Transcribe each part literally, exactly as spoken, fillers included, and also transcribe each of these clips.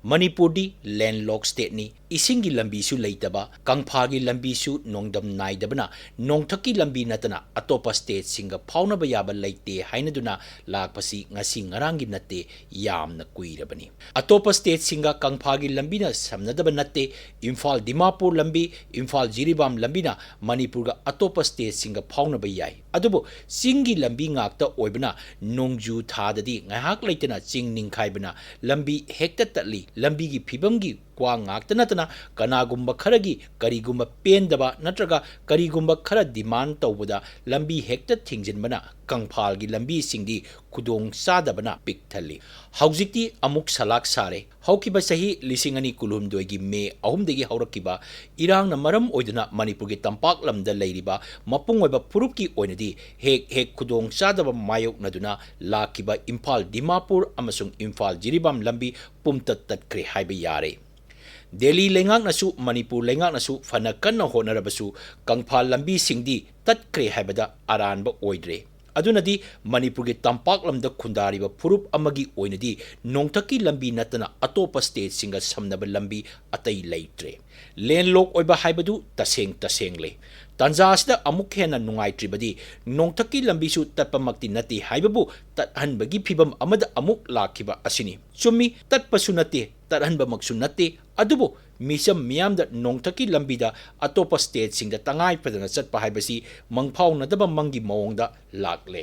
ꯃꯅꯤꯄꯨꯔꯗꯤ ꯂꯦꯟꯂꯣꯛ ꯁ꯭ꯇꯦꯠꯅꯤ꯫ ꯏꯁꯤꯡꯒꯤ ꯂꯝꯕꯤꯁꯨ ꯂꯩꯇꯕ, ꯀꯪꯐꯥꯜꯒꯤ ꯂꯝꯕꯤꯁꯨ ꯅꯣꯡꯗꯝ ꯅꯥꯏꯗꯕꯅ ꯅꯣꯡꯊꯛꯀꯤ ꯂꯝꯕꯤ ꯅꯠꯇꯅ ꯑꯇꯣꯞꯄ ꯁ꯭ꯇꯦꯠꯁꯤꯡꯒ ꯐꯥꯎꯅꯕ ꯌꯥꯕ ꯂꯩꯇꯦ ꯍꯥꯏꯅꯗꯨꯅ ꯂꯥꯛꯄꯁꯤ ꯉꯁꯤ ꯉꯔꯥꯡꯒꯤ ꯅꯠꯇꯦ, ꯌꯥꯝꯅ ꯀꯨꯏꯔꯕꯅꯤ꯫ ꯑꯇꯣꯞꯄ ꯁ꯭ꯇꯦꯠꯁꯤꯡꯒ ꯀꯪꯐꯥꯜꯒꯤ ꯂꯝꯕꯤꯅ ꯁꯝꯅꯗꯕ ꯅꯠꯇꯦ꯫ ꯏꯝꯐꯥꯜ ꯗꯤꯃꯥꯄꯨꯔ ꯂꯝꯕꯤ, ꯏꯝꯐꯥꯜ ꯖꯤꯔꯤꯕꯥꯝ ꯂꯝꯕꯤꯅ ꯃꯅꯤꯄꯨꯔꯒ ꯑꯇꯣꯞꯄ ꯁ꯭ꯇꯦꯠꯁꯤꯡꯒ ꯐꯥꯎꯅꯕ ꯌꯥꯏ꯫ ꯑꯗꯨꯕꯨ ꯆꯤꯡꯒꯤ ꯂꯝꯕꯤ ꯉꯥꯛꯇ ꯑꯣꯏꯕꯅ ꯅꯣꯡꯖꯨ ꯊꯥꯗꯗꯤ ꯉꯥꯏꯍꯥꯛ ꯂꯩꯇꯅ ꯆꯤꯡ ꯅꯤꯡꯈꯥꯏꯕꯅ ꯂꯝꯕꯤ ꯍꯦꯛꯇ ꯇꯠꯂꯤ꯫ ꯂꯝꯕꯤꯒꯤ ꯐꯤꯕꯝꯒꯤ ꯋꯥ ꯉꯥꯛꯇ ꯅꯠꯇꯅ ꯀꯅꯥꯒꯨꯝꯕ ꯈꯔꯒꯤ ꯀꯔꯤꯒꯨꯝꯕ ꯄꯦꯟꯗꯕ ꯅꯠꯇ꯭ꯔꯒ ꯀꯔꯤꯒꯨꯝꯕ ꯈꯔ ꯗꯤꯃꯥꯟ ꯇꯧꯕꯗ ꯂꯝꯕꯤ ꯍꯦꯛꯇ ꯊꯤꯡꯖꯤꯟꯕꯅ ꯀꯪꯐꯥꯜꯒꯤ ꯂꯝꯕꯤꯁꯤꯡꯗꯤ ꯈꯨꯗꯣꯡ ꯆꯥꯗꯕꯅ ꯄꯤꯛ ꯊꯜꯂꯤ꯫ ꯍꯧꯖꯤꯛꯇꯤ ꯑꯃꯨꯛ ꯁꯂꯥꯛ ꯁꯥꯔꯦ꯫ ꯍꯧꯈꯤꯕ ꯆꯍꯤ ꯂꯤꯁꯤꯡ ꯑꯅꯤ ꯀꯨꯟꯍꯨꯝꯗꯣꯏꯒꯤ ꯃꯦ ꯑꯍꯨꯝꯗꯒꯤ ꯍꯧꯔꯛꯈꯤꯕ ꯏꯔꯥꯡꯅ ꯃꯔꯝ ꯑꯣꯏꯗꯨꯅ ꯃꯅꯤꯄꯨꯔꯒꯤ ꯇꯝꯄꯥꯛ ꯂꯝꯗ ꯂꯩꯔꯤꯕ ꯃꯄꯨꯡ ꯑꯣꯏꯕ ꯐꯨꯔꯨꯞꯀꯤ ꯑꯣꯏꯅꯗꯤ ꯍꯦꯛ ꯍꯦꯛ ꯈꯨꯗꯣꯡ ꯆꯥꯗꯕ ꯃꯥꯌꯣꯛꯅꯗꯨꯅ ꯂꯥꯛꯈꯤꯕ ꯏꯝꯐꯥꯜ ꯗꯤꯃꯥꯄꯨꯔ ꯑꯃꯁꯨꯡ ꯏꯝꯐꯥꯜ ꯖꯤꯔꯤꯕꯥꯝ ꯂꯝꯕꯤ ꯄꯨꯝꯇꯠ ꯇꯠꯈ꯭ꯔꯦ ꯍꯥꯏꯕ ꯌꯥꯔꯦ꯫ ꯗꯦꯜꯂꯤ ꯂꯩꯉꯥꯛꯅꯁꯨ ꯃꯅꯤꯄꯨꯔ ꯂꯩꯉꯥꯛꯅꯁꯨ ꯐꯅ ꯀꯟꯅ ꯍꯣꯠꯅꯔꯕꯁꯨ ꯀꯪꯐꯥꯜ ꯂꯝꯕꯤꯁꯤꯡꯗꯤ ꯇꯠꯈ꯭ꯔꯦ ꯍꯥꯏꯕꯗ ꯑꯔꯥꯟꯕ ꯑꯣꯏꯗ꯭ꯔꯦ꯫ ꯑꯗꯨꯅꯗꯤ ꯃꯅꯤꯄꯨꯔꯒꯤ ꯇꯝꯄꯥꯛ ꯂꯝꯗ ꯈꯨꯟꯗꯥꯔꯤꯕ ꯐꯨꯔꯨꯞ ꯑꯃꯒꯤ ꯑꯣꯏꯅꯗꯤ ꯅꯣꯡꯊꯛꯀꯤ ꯂꯝꯕꯤ ꯅꯠꯇꯅ ꯑꯇꯣꯞꯄ ꯁ꯭ꯇꯦꯠꯁꯤꯡꯒ ꯁꯝꯅꯕ ꯂꯝꯕꯤ ꯑꯇꯩ ꯂꯩꯇ꯭ꯔꯦ꯫ ꯂꯦꯟꯂꯣꯛ ꯑꯣꯏꯕ ꯍꯥꯏꯕꯗꯨ ꯇꯁꯦꯡ ꯇꯁꯦꯡꯂꯦ꯫ ꯇꯥꯟꯖꯥ ꯑꯁꯤꯗ ꯑꯃꯨꯛ ꯍꯦꯟꯅ ꯅꯨꯡꯉꯥꯏꯇ꯭ꯔꯤꯕꯗꯤ ꯅꯣꯡꯊꯛꯀꯤ ꯂꯝꯕꯤꯁꯨ ꯇꯠꯄꯃꯛꯇꯤ ꯅꯠꯇꯦ ꯍꯥꯏꯕꯕꯨ ꯇꯠꯍꯟꯕꯒꯤ ꯐꯤꯕꯝ ꯑꯃꯗ ꯑꯃꯨꯛ ꯂꯥꯛꯈꯤꯕ ꯑꯁꯤꯅꯤ꯫ ꯆꯨꯝꯃꯤ, ꯇꯠꯄꯁꯨ ꯅꯠꯇꯦ, ꯇꯠꯍꯟꯕꯃꯛꯁꯨ ꯅꯠꯇꯦ, ꯑꯗꯨꯕꯨ ꯃꯤꯆꯝ ꯃꯤꯌꯥꯝꯗ ꯅꯣꯡꯊꯛꯀꯤ ꯂꯝꯕꯤꯗ ꯑꯇꯣꯞꯄ ꯁ꯭ꯇꯦꯠꯁꯤꯡꯗ ꯇꯉꯥꯏ ꯐꯗꯅ ꯆꯠꯄ ꯍꯥꯏꯕꯁꯤ ꯃꯪꯐꯥꯎꯅꯗꯕ ꯃꯪꯒꯤ ꯃꯑꯣꯡꯗ ꯂꯥꯛꯂꯦ꯫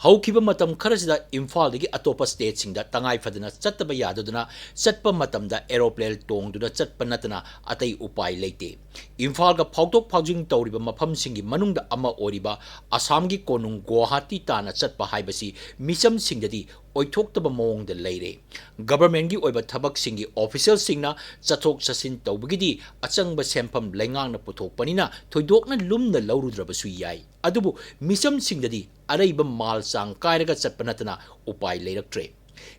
ꯍꯧꯈꯤꯕ ꯃꯇꯝ ꯈꯔꯁꯤꯗ ꯏꯝꯐꯥꯜꯗꯒꯤ ꯑꯇꯣꯞꯄ ꯁ꯭ꯇꯦꯠꯁꯤꯡꯗ ꯇꯉꯥꯏ ꯐꯗꯅ ꯆꯠꯇꯕ ꯌꯥꯗꯗꯨꯅ ꯆꯠꯄ ꯃꯇꯝꯗ ꯑꯦꯔꯣꯄ꯭ꯂꯦꯟ ꯇꯣꯡꯗꯨꯅ ꯆꯠꯄ ꯅꯠꯇꯅ ꯑꯇꯩ ꯎꯄꯥꯏ ꯂꯩꯇꯦ꯫ ꯏꯝꯐꯥꯜꯒ ꯐꯥꯎꯗꯣꯛ ꯐꯥꯎꯖꯤꯟ ꯇꯧꯔꯤꯕ ꯃꯐꯝꯁꯤꯡꯒꯤ ꯃꯅꯨꯡꯗ ꯑꯃ ꯑꯣꯏꯔꯤꯕ ꯑꯁꯥꯝꯒꯤ ꯀꯣꯅꯨꯡ ꯒꯨꯋꯥꯍꯥꯇꯤ ꯇꯥꯟꯅ ꯆꯠꯄ ꯍꯥꯏꯕꯁꯤ ꯃꯤꯆꯝꯁꯤꯡꯗꯗꯤ ꯑꯣꯏꯊꯣꯛꯇꯕ ꯃꯑꯣꯡꯗ ꯂꯩꯔꯦ꯫ ꯒꯚꯔꯟꯃꯦꯟꯠꯀꯤ ꯑꯣꯏꯕ ꯊꯕꯛꯁꯤꯡꯒꯤ ꯑꯣꯐꯤꯁꯤꯌꯦꯜꯁꯤꯡꯅ ꯆꯠꯊꯣꯛ ꯆꯠꯁꯤꯟ ꯇꯧꯕꯒꯤꯗꯤ ꯑꯆꯪꯕ ꯁꯦꯟꯐꯝ ꯂꯩꯉꯥꯛꯅ ꯄꯨꯊꯣꯛꯄꯅꯤꯅ ꯊꯣꯏꯗꯣꯛꯅ ꯂꯨꯝꯅ ꯂꯧꯔꯨꯗ꯭ꯔꯕꯁꯨ ꯌꯥꯏ꯫ ꯑꯗꯨꯕꯨ ꯃꯤꯆꯝꯁꯤꯡꯗꯗꯤ ꯑꯔꯩꯕ ꯃꯥꯜ ꯆꯥꯡ ꯀꯥꯏꯔꯒ ꯆꯠꯄ ꯅꯠꯇꯅ ꯎꯄꯥꯏ ꯂꯩꯔꯛꯇ꯭ꯔꯦ꯫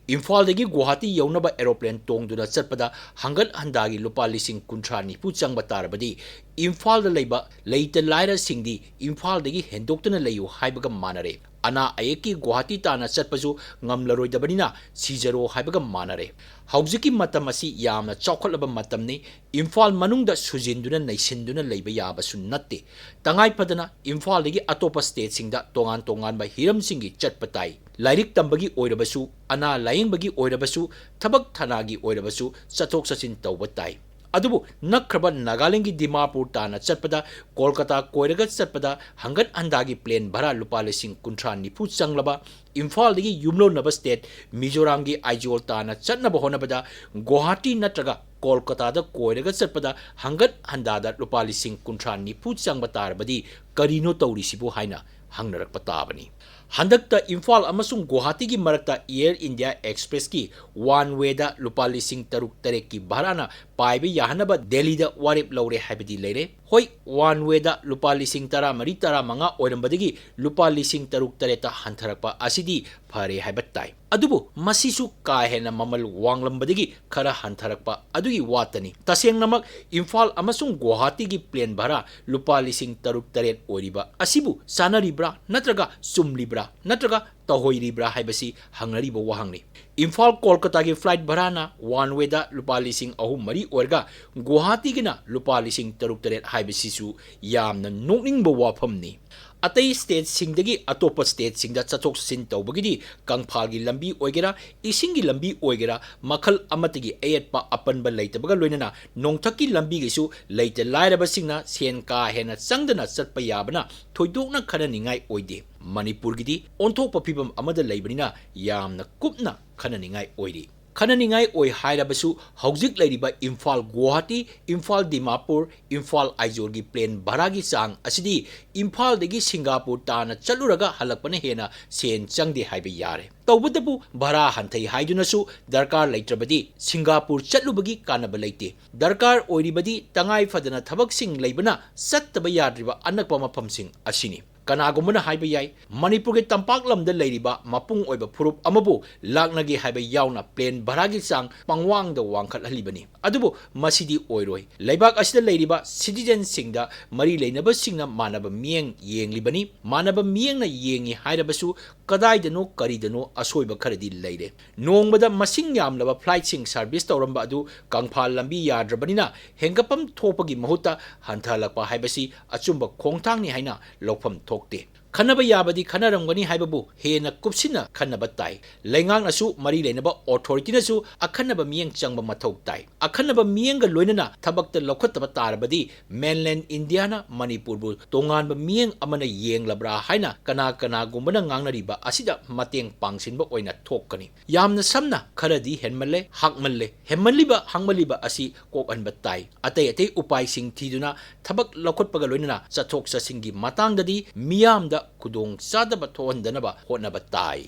ꯏꯝꯐꯥꯜꯗꯒꯤ ꯒꯨꯋꯥꯍꯥꯇꯤ ꯌꯧꯅꯕ aeroplane ꯇꯣꯡꯗꯨꯅ ꯆꯠꯄꯗ ꯍꯪꯒꯠ ꯍꯟꯗꯥꯒꯤ ꯂꯨꯄꯥ ꯂꯤꯁꯤꯡ ꯀꯨꯟꯊ꯭ꯔꯥ ꯅꯤꯐꯨ ꯆꯪꯕ ꯇꯥꯔꯕꯗꯤ, ꯏꯝꯐꯥꯜꯗ ꯂꯩꯕ ꯂꯩꯇ ꯂꯥꯏꯔꯁꯤꯡꯗꯤ ꯏꯝꯐꯥꯜꯗꯒꯤ ꯍꯦꯟꯗꯣꯛꯇꯨꯅ ꯂꯩꯌꯨ ꯍꯥꯏꯕꯒ ꯃꯥꯟꯅꯔꯦ꯫ ꯑꯅꯥ ꯑꯌꯦꯛꯀꯤ ꯒꯨꯋꯥꯍꯥꯇꯤ ꯇꯥꯅ ꯆꯠꯄꯁꯨ ꯉꯝꯂꯔꯣꯏꯗꯕꯅꯤꯅ ꯁꯤꯖꯔꯣ ꯍꯥꯏꯕꯒ ꯃꯥꯟꯅꯔꯦ꯫ ꯍꯧꯖꯤꯛꯀꯤ ꯃꯇꯝ ꯑꯁꯤ ꯌꯥꯝꯅ ꯆꯥꯎꯈꯠꯂꯕ ꯃꯇꯝꯅꯤ꯫ ꯏꯝꯐꯥꯜ ꯃꯅꯨꯡꯗ ꯁꯨꯖꯤꯟꯗꯨꯅ ꯅꯩꯁꯤꯟꯗꯨꯅ ꯂꯩꯕ ꯌꯥꯕꯁꯨ ꯅꯠꯇꯦ꯫ ꯇꯉꯥꯏ ꯐꯗꯅ ꯏꯝꯐꯥꯜꯗꯒꯤ ꯑꯇꯣꯞꯄ stateꯁꯤꯡꯗ ꯇꯣꯉꯥꯟ ꯇꯣꯉꯥꯟꯕ ꯍꯤꯔꯝꯁꯤꯡꯒꯤ ꯆꯠꯄ ꯇꯥꯏ꯫ ꯂꯥꯏꯔꯤꯛ ꯇꯝꯕꯒꯤ ꯑꯣꯏꯔꯕꯁꯨ, ꯑꯅꯥ ꯂꯥꯌꯦꯡꯕꯒꯤ ꯑꯣꯏꯔꯕꯁꯨ, ꯊꯕꯛ ꯊꯅꯥꯒꯤ ꯑꯣꯏꯔꯕꯁꯨ ꯆꯠꯊꯣꯛ ꯆꯠꯁꯤꯟ ꯇꯧꯕ ꯇꯥꯏ꯫ ꯑꯗꯨꯕꯨ ꯅꯛꯈ꯭ꯔꯕ ꯅꯥꯒꯥꯂꯦꯟꯒꯤ ꯗꯤꯃꯥꯄꯨꯔ ꯇꯥꯅ ꯆꯠꯄꯗ, ꯀꯣꯜꯀꯇꯥ ꯀꯣꯏꯔꯒ ꯆꯠꯄꯗ ꯍꯪꯒꯠ ꯍꯟꯗꯥꯒꯤ plane ꯚꯔꯥ ꯂꯨꯄꯥ ꯂꯤꯁꯤꯡ ꯀꯨꯟꯊ꯭ꯔꯥ ꯅꯤꯐꯨ ꯆꯪꯂꯕ, ꯏꯝꯐꯥꯜꯗꯒꯤ ꯌꯨꯝꯂꯣꯟꯅꯕ state ꯃꯤꯖꯣꯔꯥꯝꯒꯤ ꯑꯥꯏꯖꯣꯜ ꯇꯥꯅ ꯆꯠꯅꯕ ꯍꯣꯠꯅꯕꯗ ꯒꯨꯋꯥꯍꯥꯇꯤ ꯅꯠꯇ꯭ꯔꯒ ꯀꯣꯜꯀꯇꯥꯗ ꯀꯣꯏꯔꯒ ꯆꯠꯄꯗ ꯍꯪꯒꯠ ꯍꯟꯗꯥꯗ ꯂꯨꯄꯥ ꯂꯤꯁꯤꯡ ꯀꯨꯟꯊ꯭ꯔꯥ ꯅꯤꯐꯨ ꯆꯪꯕ ꯇꯥꯔꯕꯗꯤ ꯀꯔꯤꯅꯣ ꯇꯧꯔꯤꯁꯤꯕꯨ ꯍꯥꯏꯅ ꯍꯪꯅꯔꯛꯄ ꯇꯥꯕꯅꯤ꯫ ꯍꯟꯗꯛꯇ ꯏꯝꯐꯥꯜ ꯑꯃꯁꯨꯡ ꯒꯨꯋꯥꯍꯥꯇꯤꯒꯤ ꯃꯔꯛꯇ Air India Expressꯀꯤ one wayꯗ ꯂꯨꯄꯥ ꯂꯤꯁꯤꯡ ꯇꯔꯨꯛ ꯇꯔꯦꯠꯀꯤ ꯚꯔꯥꯅ ꯄꯥꯏꯕ ꯌꯥꯍꯟꯅꯕ ꯗꯦꯜꯂꯤꯗ ꯋꯥꯔꯦꯞ ꯂꯧꯔꯦ ꯍꯥꯏꯕꯗꯤ ꯂꯩꯔꯦ꯫ ꯍꯣꯏ, one wayꯗ ꯂꯨꯄꯥ ꯂꯤꯁꯤꯡ ꯇꯔꯥꯃꯔꯤ ꯇꯔꯥꯃꯉꯥ ꯑꯣꯏꯔꯝꯕꯗꯒꯤ ꯂꯨꯄꯥ ꯂꯤꯁꯤꯡ ꯇꯔꯨꯛ ꯇꯔꯦꯠꯇ ꯍꯟꯊꯔꯛꯄ ꯑꯁꯤꯗꯤ ꯐꯔꯦ ꯍꯥꯏꯕ ꯇꯥꯏ꯫ ꯑꯗꯨꯕꯨ ꯃꯁꯤꯁꯨ ꯀꯥ ꯍꯦꯟꯅ ꯃꯃꯜ ꯋꯥꯡꯂꯝꯕꯗꯒꯤ ꯈꯔ ꯍꯟꯊꯔꯛꯄ ꯑꯗꯨꯒꯤ ꯋꯥꯇꯅꯤ꯫ ꯇꯁꯦꯡꯅꯃꯛ ꯏꯝꯐꯥꯜ ꯑꯃꯁꯨꯡ ꯒꯨꯋꯥꯍꯥꯇꯤꯒꯤ plane ꯚꯔꯥ ꯂꯨꯄꯥ ꯂꯤꯁꯤꯡ ꯇꯔꯨꯛ ꯇꯔꯦꯠ ꯑꯣꯏꯔꯤꯕ ꯑꯁꯤꯕꯨ ꯆꯥꯅꯔꯤꯕ꯭ꯔꯥ, ꯅꯠꯇ꯭ꯔꯒ ꯆꯨꯝꯂꯤꯕ꯭ꯔꯥ, ꯅꯠꯇ꯭ꯔꯒ ꯇꯧꯍꯣꯏꯔꯤꯕ꯭ꯔꯥ ꯍꯥꯏꯕꯁꯤ ꯍꯪꯅꯔꯤꯕ ꯋꯥꯍꯪꯅꯤ꯫ ꯏꯝꯐꯥꯜ ꯀꯣꯜꯀꯇꯥꯒꯤ flight ꯚꯔꯥꯅ one wayꯗ ꯂꯨꯄꯥ ꯂꯤꯁꯤꯡ ꯑꯍꯨꯝ ꯃꯔꯤ ꯑꯣꯏꯔꯒ, ꯒꯨꯋꯥꯍꯥꯇꯤꯒꯤꯅ ꯂꯨꯄꯥ ꯂꯤꯁꯤꯡ ꯇꯔꯨꯛ ꯇꯔꯦꯠ ꯍꯥꯏꯕꯁꯤꯁꯨ ꯌꯥꯝꯅ ꯅꯣꯛꯅꯤꯡꯕ ꯋꯥꯐꯝꯅꯤ꯫ ꯑꯇꯩ stateꯁꯤꯡꯗꯒꯤ ꯑꯇꯣꯞꯄ stateꯁꯤꯡꯗ ꯆꯠꯊꯣꯛ ꯆꯠꯁꯤꯟ ꯇꯧꯕꯒꯤꯗꯤ ꯀꯪꯐꯥꯜꯒꯤ ꯂꯝꯕꯤ ꯑꯣꯏꯒꯦꯔꯥ, ꯏꯁꯤꯡꯒꯤ ꯂꯝꯕꯤ ꯑꯣꯏꯒꯦꯔꯥ, ꯃꯈꯜ ꯑꯃꯠꯇꯒꯤ ꯑꯌꯦꯠꯄ ꯑꯄꯟꯕ ꯂꯩꯇꯕꯒ ꯂꯣꯏꯅꯅ ꯅꯣꯡꯊꯛꯀꯤ ꯂꯝꯕꯤꯒꯤꯁꯨ ꯂꯩꯇ ꯂꯥꯏꯔꯕꯁꯤꯡꯅ ꯁꯦꯟ ꯀꯥ ꯍꯦꯟꯅ ꯆꯪꯗꯅ ꯆꯠꯄ ꯌꯥꯕꯅ ꯊꯣꯏꯗꯣꯛꯅ ꯈꯟꯅꯅꯤꯡꯉꯥꯏ ꯑꯣꯏꯗꯦ꯫ ꯃꯅꯤꯄꯨꯔꯒꯤꯗꯤ ꯑꯣꯟꯊꯣꯛꯄ ꯐꯤꯕꯝ ꯑꯃꯗ ꯂꯩꯕꯅꯤꯅ ꯌꯥꯝꯅ ꯀꯨꯞꯅ ꯈꯟꯅꯅꯤꯡꯉꯥꯏ ꯑꯣꯏꯔꯤ꯫ ꯈꯟꯅꯅꯤꯡꯉꯥꯏ ꯑꯣꯏ ꯍꯥꯏꯔꯕꯁꯨ, ꯍꯧꯖꯤꯛ ꯂꯩꯔꯤꯕ ꯏꯝꯐꯥꯜ ꯒꯨꯋꯥꯍꯥꯇꯤ, ꯏꯝꯐꯥꯜ ꯗꯤꯃꯥꯄꯨꯔ, ꯏꯝꯐꯥꯜ ꯑꯥꯏꯖꯣꯜꯒꯤ plane ꯚꯔꯥꯒꯤ ꯆꯥꯡ ꯑꯁꯤꯗꯤ ꯏꯝꯐꯥꯜꯗꯒꯤ ꯁꯤꯡꯒꯥꯄꯨꯔ ꯇꯥꯅ ꯆꯠꯂꯨꯔꯒ ꯍꯜꯂꯛꯄꯅ ꯍꯦꯟꯅ ꯁꯦꯟ ꯆꯪꯗꯦ ꯍꯥꯏꯕ ꯌꯥꯔꯦ꯫ ꯇꯧꯕꯇꯕꯨ ꯚꯔꯥ ꯍꯟꯊꯩ ꯍꯥꯏꯗꯨꯅꯁꯨ ꯗꯔꯀꯥꯔ ꯂꯩꯇ꯭ꯔꯕꯗꯤ ꯁꯤꯡꯒꯥꯄꯨꯔ ꯆꯠꯂꯨꯕꯒꯤ ꯀꯥꯟꯅꯕ ꯂꯩꯇꯦ꯫ ꯗꯔꯀꯥꯔ ꯑꯣꯏꯔꯤꯕꯗꯤ ꯇꯉꯥꯏ ꯐꯗꯅ ꯊꯕꯛꯁꯤꯡ ꯂꯩꯕꯅ ꯆꯠꯇꯕ ꯌꯥꯗ꯭ꯔꯤꯕ ꯑꯅꯛꯄ ꯃꯐꯝꯁꯤꯡ ꯑꯁꯤꯅꯤ꯫ ꯀꯅꯥꯒꯨꯝꯕꯅ ꯍꯥꯏꯕ ꯌꯥꯏ, ꯃꯅꯤꯄꯨꯔꯒꯤ ꯇꯝꯄꯥꯛ ꯂꯝꯗ ꯂꯩꯔꯤꯕ ꯃꯄꯨꯡ ꯑꯣꯏꯕ ꯐꯨꯔꯨꯞ ꯑꯃꯕꯨ ꯂꯥꯛꯅꯒꯦ ꯍꯥꯏꯕ ꯌꯥꯎꯅ plane ꯚꯔꯥꯒꯤ ꯆꯥꯡ ꯄꯪꯋꯥꯡꯗ ꯋꯥꯡꯈꯠꯍꯜꯂꯤꯕꯅꯤ꯫ ꯑꯗꯨꯕꯨ ꯃꯁꯤꯗꯤ ꯑꯣꯏꯔꯣꯏ꯫ ꯂꯩꯕꯥꯛ ꯑꯁꯤꯗ ꯂꯩꯔꯤꯕ citizenꯁꯤꯡꯗ ꯃꯔꯤ ꯂꯩꯅꯕꯁꯤꯡꯅ ꯃꯥꯟꯅꯕ ꯃꯤꯠꯌꯦꯡ ꯌꯦꯡꯂꯤꯕꯅꯤ꯫ ꯃꯥꯟꯅꯕ ꯃꯤꯠꯌꯦꯡꯅ ꯌꯦꯡꯉꯤ ꯍꯥꯏꯔꯕꯁꯨ ꯀꯗꯥꯏꯗꯅꯣ ꯀꯔꯤꯗꯅꯣ ꯑꯁꯣꯏꯕ ꯈꯔꯗꯤ ꯂꯩꯔꯦ꯫ ꯅꯣꯡꯃꯗ ꯃꯁꯤꯡ ꯌꯥꯝꯂꯕ flightꯁꯤꯡ service ꯇꯧꯔꯝꯕ ꯑꯗꯨ ꯀꯪꯐꯥꯜ ꯂꯝꯕꯤ ꯌꯥꯗ꯭ꯔꯕꯅꯤꯅ ꯍꯦꯟꯒꯠꯐꯝ ꯊꯣꯛꯄꯒꯤ ꯃꯍꯨꯠꯇ ꯍꯟꯊꯍꯜꯂꯛꯄ ꯍꯥꯏꯕꯁꯤ ꯑꯆꯨꯝꯕ ꯈꯣꯡꯊꯥꯡꯅꯤ ꯍꯥꯏꯅ ꯂꯧꯐꯝ ꯊꯣꯛꯇꯦ꯫ ꯈꯟꯅꯕ ꯌꯥꯕꯗꯤ ꯈꯟꯅꯔꯝꯒꯅꯤ ꯍꯥꯏꯕꯕꯨ ꯍꯦꯟꯅ ꯀꯨꯞꯁꯤꯟꯅ ꯈꯟꯅꯕ ꯇꯥꯏ꯫ ꯂꯩꯉꯥꯛꯅꯁꯨ ꯃꯔꯤ ꯂꯩꯅꯕ authorityꯅꯁꯨ ꯑꯈꯟꯅꯕ ꯃꯤꯠꯌꯦꯡ ꯆꯪꯕ ꯃꯊꯧ ꯇꯥꯏ꯫ ꯑꯈꯟꯅꯕ ꯃꯤꯠꯌꯦꯡꯒ ꯂꯣꯏꯅꯅ ꯊꯕꯛꯇ ꯂꯧꯈꯠꯇꯕ ꯇꯥꯔꯕꯗꯤ mainland Indiaꯅ ꯃꯅꯤꯄꯨꯔꯕꯨ ꯇꯣꯉꯥꯟꯕ ꯃꯤꯠꯌꯦꯡ ꯑꯃꯅ ꯌꯦꯡꯂꯕ꯭ꯔꯥ ꯍꯥꯏꯅ ꯀꯅꯥ ꯀꯅꯥꯒꯨꯝꯕꯅ ꯉꯥꯡꯅꯔꯤꯕ ꯑꯁꯤꯗ ꯃꯇꯦꯡ ꯄꯥꯡꯁꯤꯟꯕ ꯑꯣꯏꯅ ꯊꯣꯛꯀꯅꯤ꯫ ꯌꯥꯝꯅ ꯁꯝꯅ ꯈꯔꯗꯤ ꯍꯦꯟꯃꯜꯂꯦ, ꯍꯥꯛꯃꯜꯂꯦ꯫ ꯍꯦꯟꯃꯜꯂꯤꯕ, ꯍꯥꯛꯃꯜꯂꯤꯕ ꯑꯁꯤ ꯀꯣꯛꯍꯟꯕ ꯇꯥꯏ꯫ ꯑꯇꯩ ꯑꯇꯩ ꯎꯄꯥꯏꯁꯤꯡ ꯊꯤꯗꯨꯅ ꯊꯕꯛ ꯂꯧꯈꯠꯄꯒ ꯂꯣꯏꯅꯅ ꯆꯠꯊꯣꯛ ꯆꯠꯁꯤꯟꯒꯤ ꯃꯇꯥꯡꯗꯗꯤ ꯃꯤꯌꯥꯝꯗ ꯈꯨꯗꯣꯡ ꯆꯥꯗꯕ ꯊꯣꯛꯍꯟꯗꯅꯕ ꯍꯣꯠꯅꯕ ꯇꯥꯏ꯫